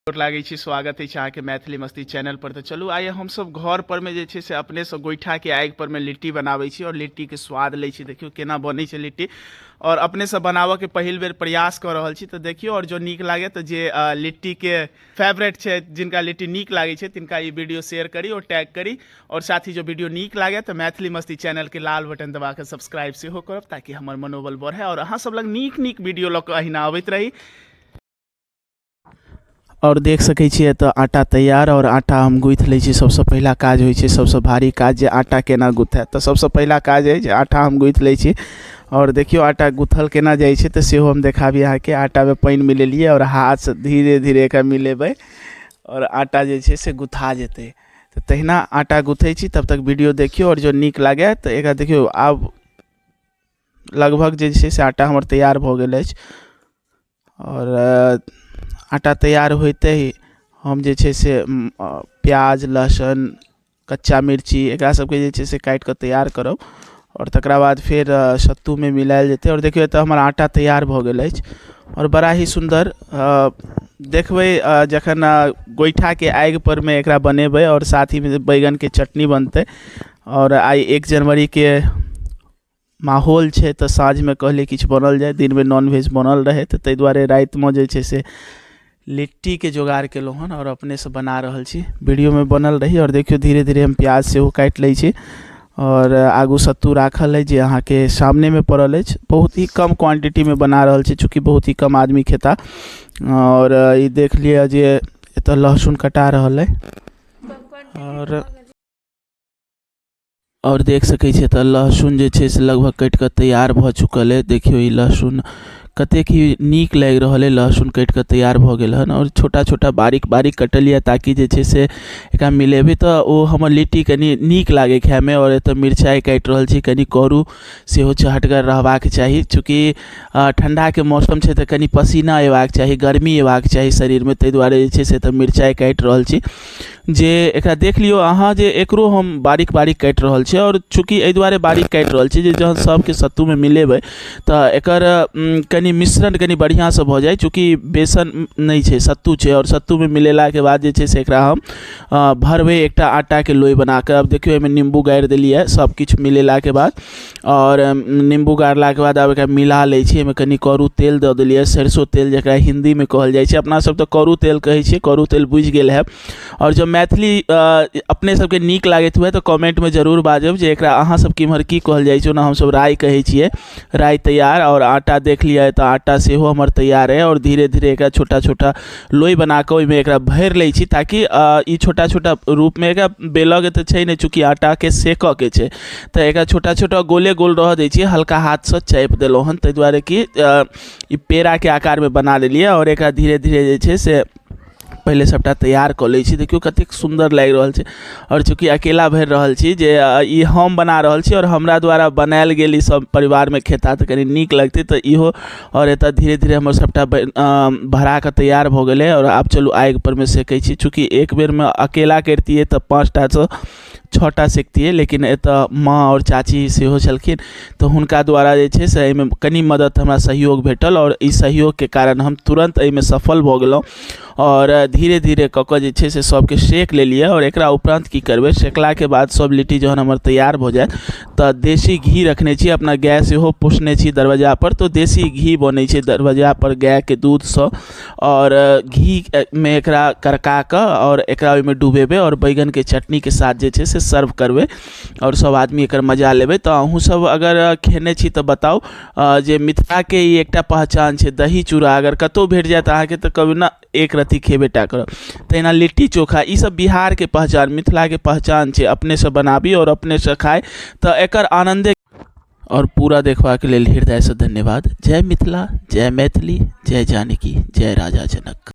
गोर लागै छी। स्वागत अछि अहाँके मैथिली मस्ती चैनल पर। तऽ चलू, आइ हमसब घर पर मे जे छै से अपनेसँ गोइठाके आगि पर मे लिट्टी बनाबै छी आओर लिट्टीके स्वाद लै छी। देखियौ केना बनै छै लिट्टी, आओर अपनेसँ बनाबऽके पहिल बेर प्रयास कऽ रहल छी। तऽ देखियौ, आओर जो नीक लागे तऽ जे लिट्टीके फेवरेट छै, जिनका लिट्टी नीक लागै छै, तिनका ई वीडियो शेयर करी आओर टैग करी। आओर साथ ही जो वीडियो नीक लागे तऽ मैथिली मस्ती चैनलके लाल बटन दबा कऽ सब्सक्राइब सेहो करब, ताकि हमर मनोबल बढ़े आओर अहाँ सब लग नीक नीक वीडियो लऽ कऽ अहिना अबैत रही। आओर देख सकै छियै एतऽ आटा तैयार, आओर आटा हम गुथि लै छी। सबसँ पहिला काज होइ छै, सबसँ भारी काज, जे आटा केना गुथायत। तऽ सबसँ पहिला काज अइ जे आटा हम गुथि लै छी। आओर देखियौ आटा गुथल केना जाइ छै, तऽ सेहो हम देखाबी अहाँके। आटामे पानि मिलेलियै आओर हाथसँ धीरे धीरे एकरा मिलेबै आओर आटा जे छै से गुथा जेतै। तऽ तहिना आटा गुथै छी, तब तक वीडियो देखियौ, आओर जँ नीक लागै तऽ एकरा देखियौ। आब लगभग जे छै से आटा हमर तैयार भऽ गेल अछि, आओर आटा तैयार होइते ही हम जे छै से प्याज, लहसुन, कच्चा मिर्ची, एकरा सभके जे छै से काटि कऽ तैयार करब, आओर तकरा बाद फेर सत्तूमे मिलायल जेतै। आओर देखियौ, एतऽ हमर आटा तैयार भऽ गेल अछि, आओर बड़ा ही सुन्दर देखबै जखन गोइठाके आगि परमे एकरा बनेबै, आओर साथ ही बैगनके चटनी बनतै। आओर आइ 1 जनवरीके माहौल छै, तऽ साँझमे कहलियै किछु बनल जाय। दिनमे नॉनवेज बनल रहै, तऽ ताहि दुआरे रातिमे जे छै से लिट्टीके जोगाड़ केलहुँ हन आओर अपनेसँ बना रहल छी। वीडियोमे बनल रही। आओर देखियौ, धीरे धीरे हम प्याज सेहो काटि लै छी, आओर आगू सत्तू राखल अछि, जे अहाँके सामनेमे पड़ल अछि। बहुत ही कम क्वांटिटीमे बना रहल छी, चूँकि बहुत ही कम आदमी खेता। आओर ई देख लिअ जे एतऽ लहसुन कटा रहल अइ। आओर देख सकै छियै तऽ लहसुन जे छै से लगभग कटि कऽ तैयार भऽ चुकल अइ। देखियौ, ई लहसुन कतेक ही नीक लागि रहल अइ। लहसुन कटि कऽ तैयार भऽ गेल हन, आओर छोटा छोटा, बारीक बारीक कटल यऽ, ताकि जे छै से एकरा मिलेबै तऽ ओ हमर लिट्टी कनि नीक लागै खायमे। आओर एतऽ मिरचाइ काटि रहल छी। कनि करू सेहो चहटगर रहबाक चाही, चूँकि ठण्डाके मौसम छै, तऽ कनि पसीना अयबाक चाही, गर्मी अयबाक चाही शरीरमे। ताहि दुआरे जे छै से एतऽ मिरचाइ काटि रहल छी, जे एकरा देख लियौ अहाँ जे एकरो हम बारीक बारीक काटि रहल छी। आओर चूँकि एहि दुआरे बारीक काटि रहल छी जे जहन सभके सत्तूमे मिलेबै तऽ एकर कनि मिश्रण कनि बढ़िआँसँ भऽ जाइ, चूँकि बेसन नहि छै, सत्तू छै। आओर सत्तूमे मिलेलाके बाद जे छै से एकरा हम भरबै एकटा आटाके लोइ बनाकऽ। आब देखियौ, एहिमे निम्बू गाड़ि देलियै सभ किछु मिलेलाके बाद, आओर निम्बू गाड़लाके बाद आब एकरा मिला लै छी। एहिमे कनि करू तेल दऽ देलियै, सरिसो तेल जकरा हिन्दीमे कहल जाइ छै। अपना सब तऽ करू तेल कहै छियै। करू तेल बुझि गेल हैब। आओर जँ मैथिली अपने सबके नीक लागैत हुए तऽ कमेन्टमे जरूर बाजब जे एकरा अहाँ सबके इम्हर की कहल जाइ छै। ओना हमसब राइ कहै छियै। राइ तैयार, आओर आटा देख लिअ, तऽ आटा सेहो हमर तैयार अइ। आओर धीरे धीरे एकरा छोटा छोटा लोइ बना कऽ ओहिमे एकरा भरि लै छी, ताकि ई छोटा छोटा रूपमे एकरा बेलऽके तऽ छै नहि, चूँकि आटाके सेकऽके छै, तऽ एकरा छोटा छोटा गोले गोल रहऽ दै छियै। हल्का हाथसँ चापि देलहुँ हन, ताहि दुआरे कि ई पेड़ाके आकारमे बना लेलियै। आओर एकरा धीरे धीरे जे छै से पहिले सभटा तैयार कऽ लै छी। देखियौ, कतेक सुन्दर लागि रहल छै। आओर चूँकि अकेला भरि रहल छी, जे ई हम बना रहल छी आओर हमरा द्वारा बनायल गेल ई सभ परिवारमे खेता तऽ कनि नीक लगतै, तऽ इहो। आओर एतऽ धीरे धीरे हमर सभटा भरा कऽ तैयार भऽ गेलै। आओर आब चलू आगि परमे सेकै छी। चूँकि एक बेरमे अकेला करितियै तऽ पाँचटासँ छओटा सेकतियै, लेकिन एतऽ माँ आओर चाची सेहो छलखिन, तऽ हुनका द्वारा जे छै से एहिमे कनि मदति, हमरा सहयोग भेटल, आओर ई सहयोगके कारण हम तुरन्त एहिमे सफल भऽ गेलहुँ। आओर धीरे धीरे कऽ कऽ जे छै से सभके सेक लेलियै। आओर एकरा उपरान्त की करबै? सेकलाके बाद सभ लिट्टी जहन हमर तैयार भऽ जायत तऽ देशी घी रखने छी अपना, गाय सेहो पोसने छी दरवज्जापर, तऽ देशी घी बनै छै दरवज्जापर गायके दूधसँ। आओर घीमे एकरा करका कऽ आओर एकरा ओहिमे डुबेबै, आओर बैगनके चटनीके साथ जे छै से सर्व करबै, आओर सभ आदमी एकर मजा लेबै। तऽ अहूँसभ अगर खेने छी तऽ बताउ जे मिथिलाके ई एकटा पहचान छै दही चूड़ा। अगर कतहु भेट जायत अहाँके तऽ कहबै ने, एक रत्ती खेबे टा करब। तहिना लिट्टी चोखा, ईसभ बिहारके पहचान, मिथिलाके पहचान छै। अपनेसँ बनाबी आओर अपनेसँ खाइ तऽ एकर आनन्दे। आओर पूरा देखबाक लेल हृदयसँ धन्यवाद। जय मिथिला, जय मैथिली, जय जानकी, जय राजा जनक।